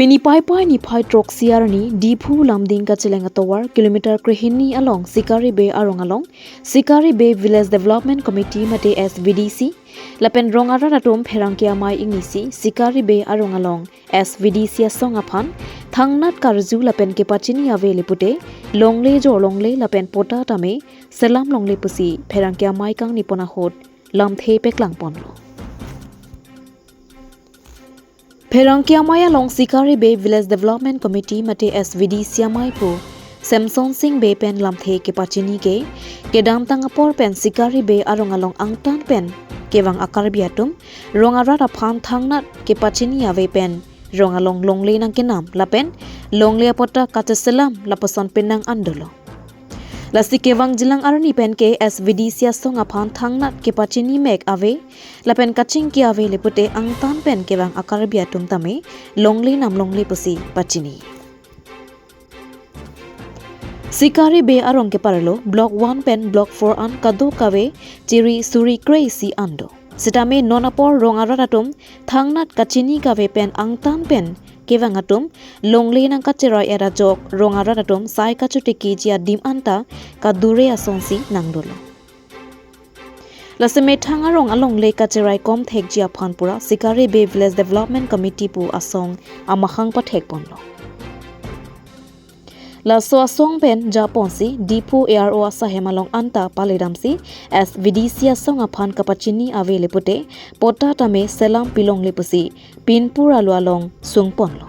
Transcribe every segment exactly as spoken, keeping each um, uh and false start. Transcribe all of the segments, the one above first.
Pini Paipai niphai throksi arni Diphu Lumding kacheleng atovar kilometer krehini along Sikari Bey arong along Sikari Bey Village Development Committee mate S V D C lapen rong arat atum pherangke amei ingnisi Sikari Bey arong along S V D C asong aphan thangnat karju lapen kepachini ave le pute longle jor longle lapen patta tame selam longle pusi pherangke amei kangnipon ahut lamthe peklangponlo. Pherangke amei along Sikari Bey Village Development Committee mate S V D C amei pu Samson Sing Bey pen lamthe kepachini ke kedamtang apor pen Sikari Bey arong along angtan pen kevang a-Karbi atum rong arat aphan thangnat kepachini ave pen rong along longle nangkenam lapen longle apatta kacheselam lapuson penang an dolo. Lasi kevang jilang arni pen ke S V D C asong aphan thangnat kepachini mek ave lapen kachingki ave le pute angtan pen kevang a-Karbi atum tame longle nam longle pusi pachini. Sikari Bey arong keparlo Block one pen Block four an kadokave chiri suri kre-isi an do. Sitame non apor rong arat atum thangnat kachini kave pen angtan pen kevang atum longle nangkacherai-et ajok rong arat atum sai kachotekiji adim anta kadure asonsi nangdolo. Lasi methang arong alongle kacherai kom thekji aphan pura Sikari Bey Village Development Committee pu asong amahang pathekponlo. Laso asong pen japonsi Diphu A R O asahem along anta paledamsi S V D C asong aphan kapachini ave le pute patta tame selam pilongle pusi pinpur alo along sungponlo.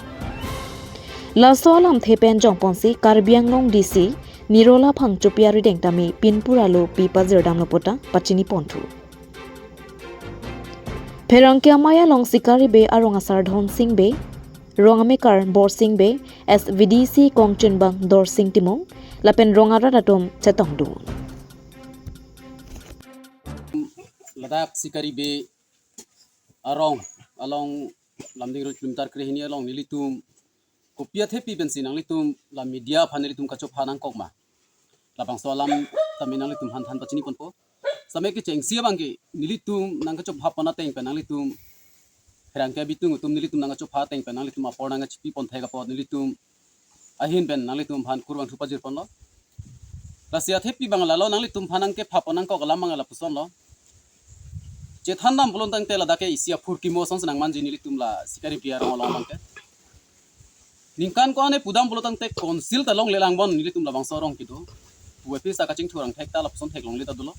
Laso alamthe pen jongponsi Karbi Anglong D C Nirola Phangchopi arideng tame pinpur alo pi pajirdamlo patta pachiniponthu. Pherangke amei along Sikari Bey arong asar Dhon Sing Bey, rong amekar Borsing Bey, S V D C kongchunbang Dorsing Timung lapen rong arat atum chetongdun. Ladak Sikari Bey arong along Lumding Road kilometer krehini along nelitum kopi athepi pensi nanglitum la media aphan nelitum kachopha nangkok ma? Labangso alam tame nanglitum aphan than pachiniponpo. Same kechengsi abang ke nelitum nangkachophapon ateng pen nanglitum pherangke abitung atum nelitum nangkachopha ateng pen nanglitum apor nangkachipipon thek apot nelitum ahin pen nanglitum aphan kurvangthu pajirponlo. Lasi athepi abang lalo nanglitum aphan nangkephapon nangkok alam abang lapusonlo. Chethandam pulo tangte ladak ke isi aphurkimo asonsi nangmanji nelitum la Sikari Bey arong along abang ke. Ningkan ko-an ne pudam pulo tangte council ta longle langbom nelitum labangso arong kedo pu office ta kachingthurang thek ta lapuson theklongle ta dolo.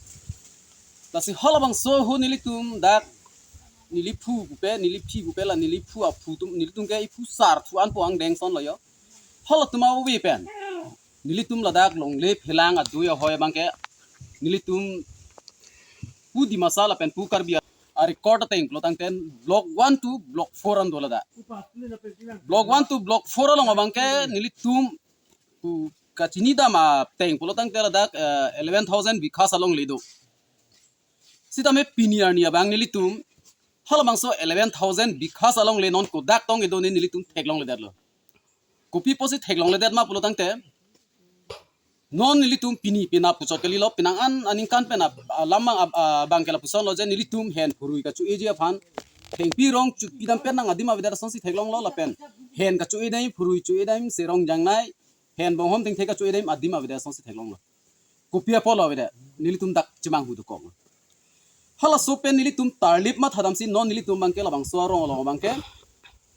Lasi halabangso ahut nelitum dak neliphu pupe, neliphi pupe la neliphu aphu atum, nelitum ke iphu sar thu an po angdeng sonlo yo. Halatum ave pen nelitum ladak longle phelang adui ahoi abang ke nelitum pu Dimasa lapen pu Karbi a-record ateng pulo tangte Block one to Block four an do ladak. Block one to Block four along abang ke nelitum pu kachinidam ateng pulo tangte ladak, eh, eleven thousand bighas alongle do. Sitame pini arni abang nelitum halabangso eleven thousand bighas alongle non kodak tong kedo ne nelitum theklongledetlo. Kopi pusi theklongledet ma pulo tangte non nelitum pini pina puchot kalilo, penang an aningkan pen ab-, alam abang, ab-, abang ke lapusonlo je nelitum hen phurui kacho-eji aphan thengpi rong chupidam pen nang adim avedet asonsi theklonglo lapen hen kacho-edam, phurui cho-edam, serong jangnai, hen bonghom thengthe kacho-edam adim avedet asonsi theklonglo. Kopi apotlo avedet nelitum dak chemanghu dokok. Halaso pen nelitum tarlip mathadamsi non nelitum abang ke labangso arong along abang ke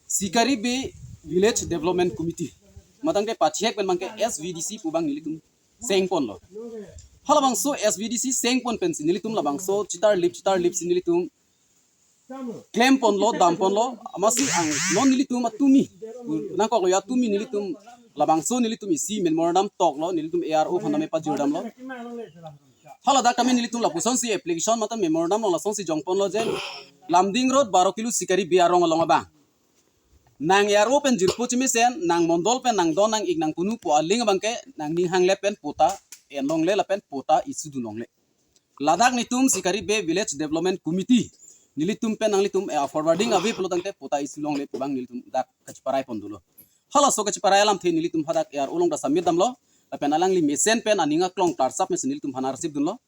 Sikari Bey Village Development Committee matang ke pachihek pen abang ke S V D C pu abang nelitum sengponlo. Halabangso S V D C sengpon pensi nelitum labangso chitarlip chitarlipsi nelitum klemponlo, damponlo, amatsi ang non nelitum atumi nangkoklo ya, atumi nelitum labangso nelitum isi memorandum toklo, nelitum A R O aphan tame pajirdamlo. Haladak tame nelitum lapusonsi application mate memorandum along lasonsi jongponlo je Lumding Road baro kilo Sikari Bey arong along abang nang A R O pen jirpo chemesen, nang mondol pen nang don nang ik nang punu pu aling abang ke nangning hangle pen patta enlongle lapen patta issue dunlongle. Ladak nelitum Sikari Bey Village Development Committee nelitum pen nanglitum, eh, forwarding ave pulo tangte patta issue longle pu abang nelitum dak kachiparai pon dolo. Halaso kachiparai alamthe nelitum hadak A R O along ta submit damlo. Lapen alangli mesen pen aning aklong klarsap mesen nelitum aphan receive dunlo.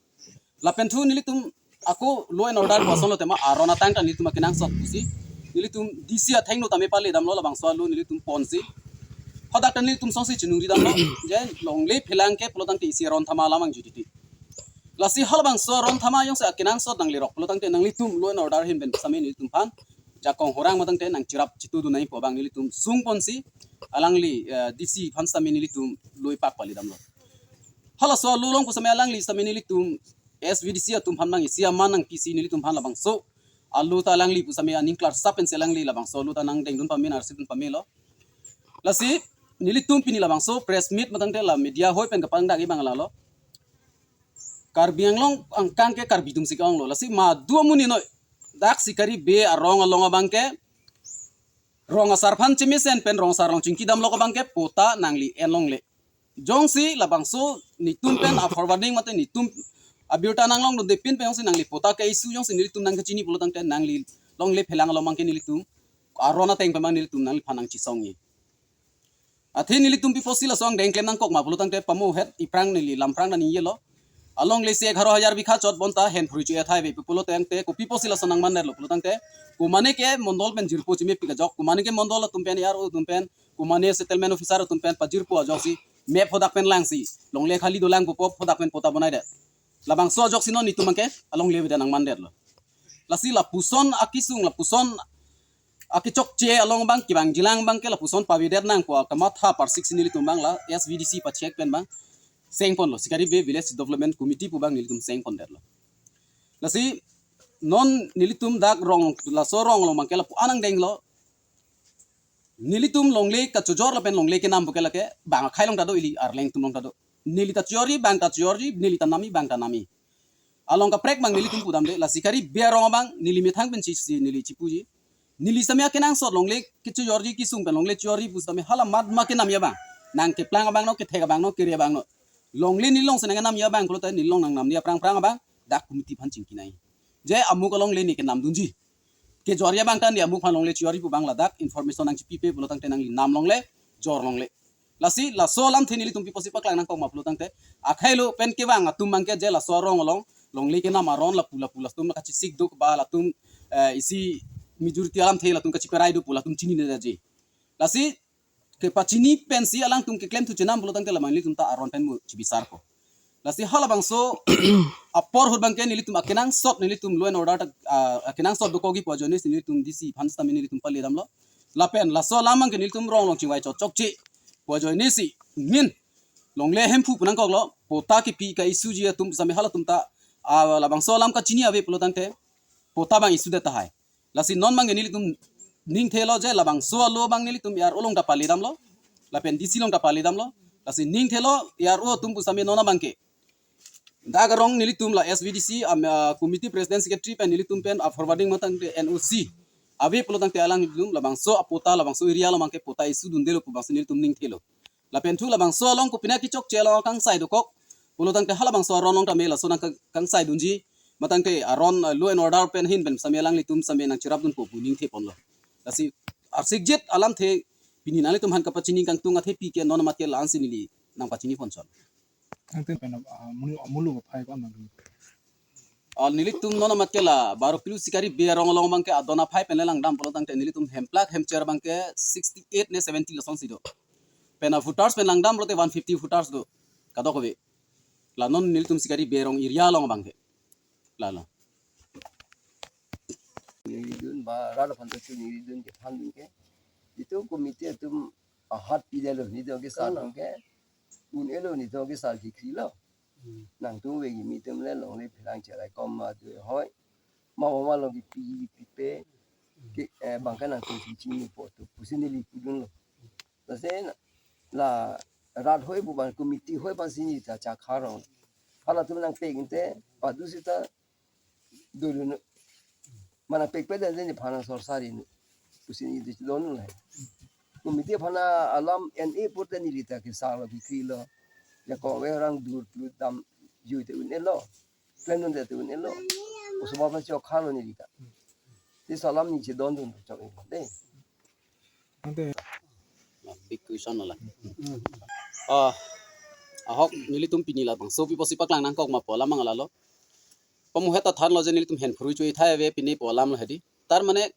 Lapen thu nelitum ako law and order pu asonlo tema aron atang ta nelitum akenangsot pusi Nelitum D C athengno tame pale damlo labangso alu nelitum ponsi. Hadak ta nelitum songsi chiningri damlo. Je longle phelang ke pulo tangte isi aron thama alam ang juditi. Lasi halabangso aron thama jongsi akenangsot nanglerok pulo tangte nanglitum law and order ahin pen sitame nelitum aphan jakong horang ma tangte nangcherap chitudun nangji pu abang nelitum sungponsi alangli, eh, D C aphan sitame nelitum lui pak pale damlo. Halaso alu along pu sitame alangli sitame nelitum S V D C atum aphan mang isi aman nangpisi nelitum aphan labangso alu ta alangli pu sitame aning klarsap pensi alangli labangso alu ta nangdengdun pame nangsikdun pamelo. Lasi nelitum pini labangso press meet ma tangte la media hoi pen kapangdakji abang lalo. Karbi Anglong angkang ke Karbi atumsi ke-onglo. Lasi madu amonit noi dak Sikari Bey arong along abang ke rong asar aphan chemesen pen rong asar along chingki damlo abang ke patta nangli en longle. Jongsi labangso netum pen a-forwarding mate netum abirta nanglongdunde pin pen jongsi nangli patta ke-issue jongsi nelitum nangkachini pulo tangte nangli longle phelang along abang ke nelitum aron ateng pen abang nelitum nangliphan nangchisongji. Athe nelitum pi apotsi laso angdeng klem nangkok ma pulo tangte pamohet iphrang neli lamprang nani yelo. Alongle si egharo hajar bikha chot bonta hen phurui chu-e thai ave pulo tangte kopi apotsi laso nangmandetlo pulo tangte komane ke mondol pen jirpo chimepik ajok, komane ke mondol atum pen, A R O atum pen, komane settlement officer atum pen pajirpo ajoksi map hadak pen langsi longle khali dolang pupo hadak pen patta bonaidet. Labangso ajoksi non netum abang ke alongle avedet nangmandetlo. Lasi lapuson akesung, lapuson akechokche along abang kevangjilang abang ke lapuson pavedet nangpo akamatha parsik si nelitum abang la S V D C pachek pen abang sengponlo, Sikari Bey Village Development Committee pu abang nelitum sengpondetlo. Lasi non nelitum dak rong laso rong along abang ke lapu-an angdenglo. Nelitum longle kachojor lapen longle kenam pu ke lake bang akhei along ta do, ili arleng atum along ta do. Neli ta chojorji, bang ta chojorji, neli ta namji, bang ta namji. Along kaprek abang nelitum pudamde, la Sikari Bey arong abang neli methang pensi si neli chipuji. Neli sitame akenangsot longle kechojorji kesung pen longle chojorji pu sitame hala mat ma kenamji abang. Nangkeplang abang non, kethek abang non, kere abang non. Longle neli alongsi nangnamji abang pulote neli along nangnamji aphrang phrang abang dak committee aphan chingki nangji. Je amuk alongle ne kenamdunji. Kejorji abang ta ne amuk aphan longle chojorji pu abang ladak information nangchipipe pulo tangte nangli nam longle, jor longle. Lasi laso alamthe nelitum pi apotsi paklang nangkok ma pulo tangte akhei lo pen kevang atum abang ke je laso arong along longle kenam aron lapu lapu latum kachisikduk ba latum, eh, isi majority alamthe latum kachiperai do pu latum chininedetji. Lasi kepachini pensi alangtum keklem thu chenam pulo tangte la abang nelitum ta aron pen mo chibisarpo. Lasi halabangso apor ahut abang ke nelitum akenangsot nelitum law and order ta, ah, akenangsot dokokji pu ajoine si nelitum D C aphan sitame nelitum pale damlo. Lapen laso alam abang ke nelitum rong along chingvai chotchokche pu ajoine si min longle hemphu pu nangkoklo, patta kepi ka-issueji atum sitame halatum ta, ah, labangso alam kachini ave pulo tangte patta abang issue det tahai. Lasi non abang ke nelitum ningthelo je labangso alu abang nelitum A R O along ta pale damlo. Lapen D C along ta pale damlo. Lasi ningthelo A R O atum pu sitame non abang ke dak arong nelitum la S V D C am, ah, committee president secretary pen nelitum pen a-forwarding ma tangte N O C ave pulo tangte alanglitum labangso apatta labangso area along abang ke patta issue dundelo pu abangsi nelitum ningthelo. Lapen thu labangso along kopine kechokche along kangsai dokok pulo tangte halabangso aron along tame laso nang kang-, kangsai dunji ma tangte aron, ah, law and order pen ahin pen sitame alanglitum sitame nangcherapdunpo pu ningtheponlo. Lasi arsikjit alamthe pini nanglitum aphan kapachini kangtung athe pi ke non amat ke la-ansi neli nangpachini ponchot. Tangte pen, ah, mulu, mulu aphai ko amang. Ah, nelitum non amat ke la Baro Kilo Sikari Bey arong along abang ke adon aphai pen le langdam pulo tangte nelitum hemplak hemcher abang ke sixty eight ne seventy lasonsi do. Pen a-voters pen langdam pulote one fifty voters do. Kadokave. La non nelitum Sikari Bey arong area along abang ke. Lalo. Ningdun ba rat aphan ta chu ningdun ke phan dun ke. Itum committee atum ahat pidetlo, netum kesar abang ke. Un-elo, netum kesar kekri lo. Hmm. Nangtum ave kimi atum le longle pherang cherai kom ma tu hoi. Ma ma long kipi kipipe. Ke, eh, bang ke nangtum chingchingpo tu pusi neli pudunlo. Lasi na, la rat hoi pu abang committee hoi aphansi neli ta chakharong. Halatum nangpek inte, padu sita dulu nu. Mana pekpe dan jeni phana sorsari nu. Pusi neli dolo nu lai. Committee aphana alam N A pur te neli ta kesar lo kekri lo. Ya ko ave rang dur dur dam jui te un-elo. Klem dun te un-elo. Osomar aphan chokha lo neli ta. Ti salam neli chedondun chok-e de. Ante. Big question lo la. Ah, ahok nelitum pini labangso pi apotsi paklang nangkok ma pu alam abang lalo. Pamuhet ta thanlo je nelitum hen phurui chu-e thai ave pini pu alam lo hedi. Tar mane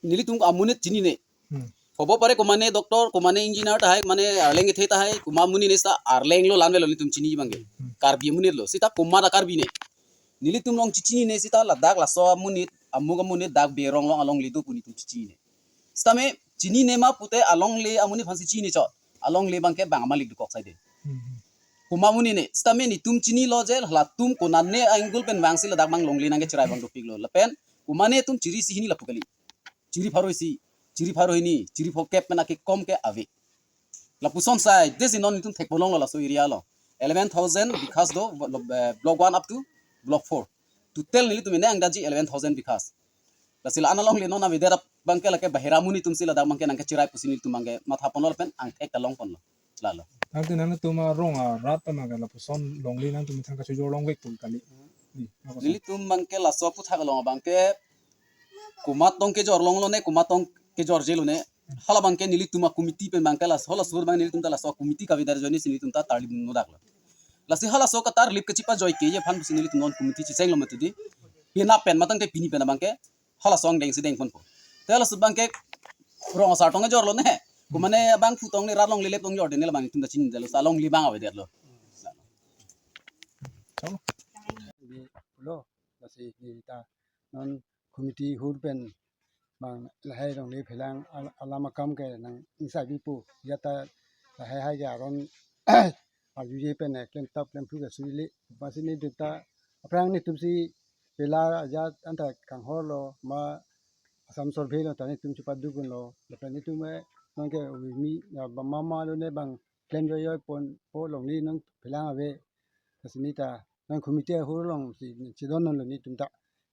Nelitum amonit chinine. Hmm. Hobo pare komane doctor, komane engineer tahai, mane arleng kethe tahai, komat amonit ne seta arleng lo, la-an avelo nelitum chini abangke. Hmm. Karbi amonit lo, seta komat a-Karbi ne. Nelitum along chechinine seta ladak laso amonit, amuk amonit dak Berong along alongle do pu nelitum chechinine. Seta me chinine ma pute alongle amonit aphansi chini chot. Alongle abangke bang amalik dokok saide. Hmm. Komat amonit ne. Seta me nelitum chinilo je latum konane angle pen vangsi ladak abang longle nangkecherai abang dopiklo. Lapen komane atum chiri isi hini lapu kali. Chiri pharo isi, chiri pharo hini, chiri pharo kep pen akekom ke ave. Lapuson saide si non nelitum thekponlonglo laso area along. Eleven thousand bighas do, eh, block one up to block four. Total nelitum ene angdaji eleven thousand bighas. Lasi la-an alongle non avedet abangke lake bahira amonit atumsi ladak abangke nangkecherai pusi nelitum abangke mathaponlo lapen angthek ta longponlo. Lalo. Tangte nangtum arong arat abangke lapuson longle nangtum methang kachojor longvek pu kali. Di, lapuson. Nelitum abangke laso aphuthak along abangke komat tong kejor longlone, komat tong kejorjelone. Hala abangke nelitum a-committee pen abangke laso, halaso abang nelitum ta laso committee kavedar ajoine si nelitum ta tarlip nodaklo. Lasi halaso katarlip kachepajoike aphan pusi nelitum non committee chechenglo mati di. Pini pen matangte pini pen abangke halaso angdengsi dengponpo. Te halaso abangke rong asar tong kejorlone. Komane abang phu tong le rat longle lep tong jorde ne labang nelitum ta chinidetlo, seta longle abang avedetlo. Di pulo, lasi neta non committee ahut pen abang lahai longle phelang al-, alam akam ke nang ingsai bipo. Jata lahai hai ke aron arjuje pen klem tap klem phu ke suili. Pasi nelitum ta aphrang nelitumsi pela ajat anta kanghorlo ma Assam Survey lo ta nelitum chepaduk unlo. Lapen nelitum eh nonke umi ya ba mama lo ne abang klem joijoi ponpo longle non phelang ave. Lasi neta non committee ahut alongsi chedondunlo nelitum ta.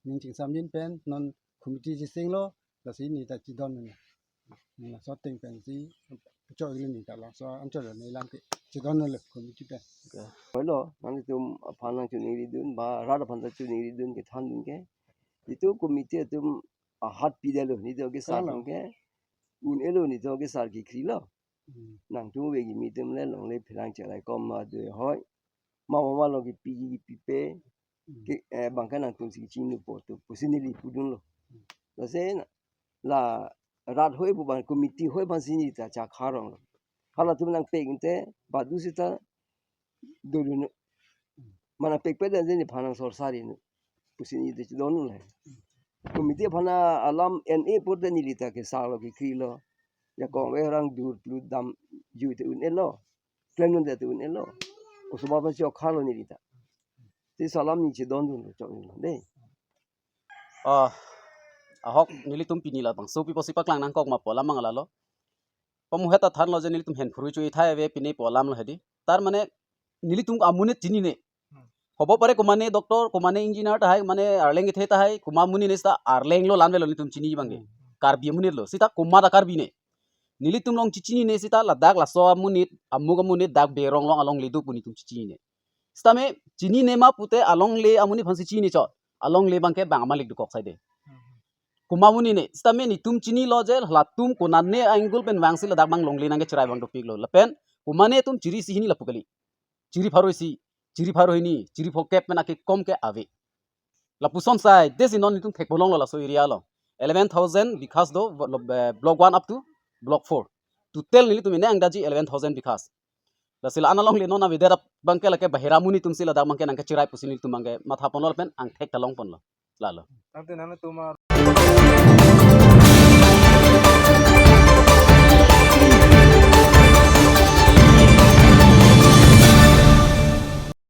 Ning chingsamjin pen non committee chechenglo, lasi neta chedondunlo. Laso ateng pensi choklo neta laso anchot lo ne lam ke chedondunlo committee pen. Okay. Hoilo, nanglitum aphan nangchiningrikdun, ba rat aphan ta chiningrikdun kethandun ke. Itum committee atum ahat pidetlo, nelitum kesar Hello. atum ke. Un-elo nelitum kesar kekhrilo. Hmm. Nangtum ove kimi atum le longle phelang cherai kom ma do hoi. Ma ma ma lo kipi kipipe. Hmm. Ke, eh, abangke nangtumsi chinipo tu pusi neli pudunlo. Hmm. Lasi na, la rat hoi pu abang committee hoi aphansi neta chakharonglo. Halatum nangpek inte, badu seta dodun. Mana pekpet dan jeni phanang sorsari nu. Pusi neta chedondun le. Committee aphan alam en-e pute neli ta kesarlo kekhrilo. Jakong ave rang dur plu damjui te un-elo. Klemdunde te un-elo. Kosoba aphansi okharlo neli ta. Te laso alam neli chedondunlo choklo de. Ah, ahok nelitum pini labangso pi pusi paklang nangkok ma pu alam abang lalo. Pamuhet ta thanlo je nelitum hen phurui chui thai ave pini pu alam lo hedi. Tar mane nelitum amonit chinine. Hmm. Hobo pare komane doctor, komane engineer tahai, mane arleng kethe tahai, komat amonit ne seta arleng lo, la-an avelo nelitum chini abangke. Hmm. Karbi amonit lo, seta komat a-Karbi ne. Nelitum along chechinine seta ladak laso amonit, amuk amonit dak Berong along alongle do pu nelitum chechinine. Seta me chinine ma pute alongle amonit aphansi chini chot. Alongle abangke bang amalik dokok saide. Hmm. Komat amonit ne, seta me nelitum chinilo je latum konane angle pen vangsi ladak abang longle nangkecherai abang dopiklo. Lapen komane atum chiri isi hini lapu kali. Chiri pharo isi, chiri pharo hini, chiri pharo kep pen akekom ke ave. Lapuson saide si non nelitum thekponlonglo laso area along. Eleven thousand bighas do, vo-, lo-, eh, block one up to block four. Total nelitum ene angdaji eleven thousand bighas. Lasi la-an alongle non avedet abangke lake bahira amonit atumsi ladak abangke nangkecherai pusi nelitum abangke mathaponlo lapen angthek ta longponlo. Lalo. Tangte nangtum a-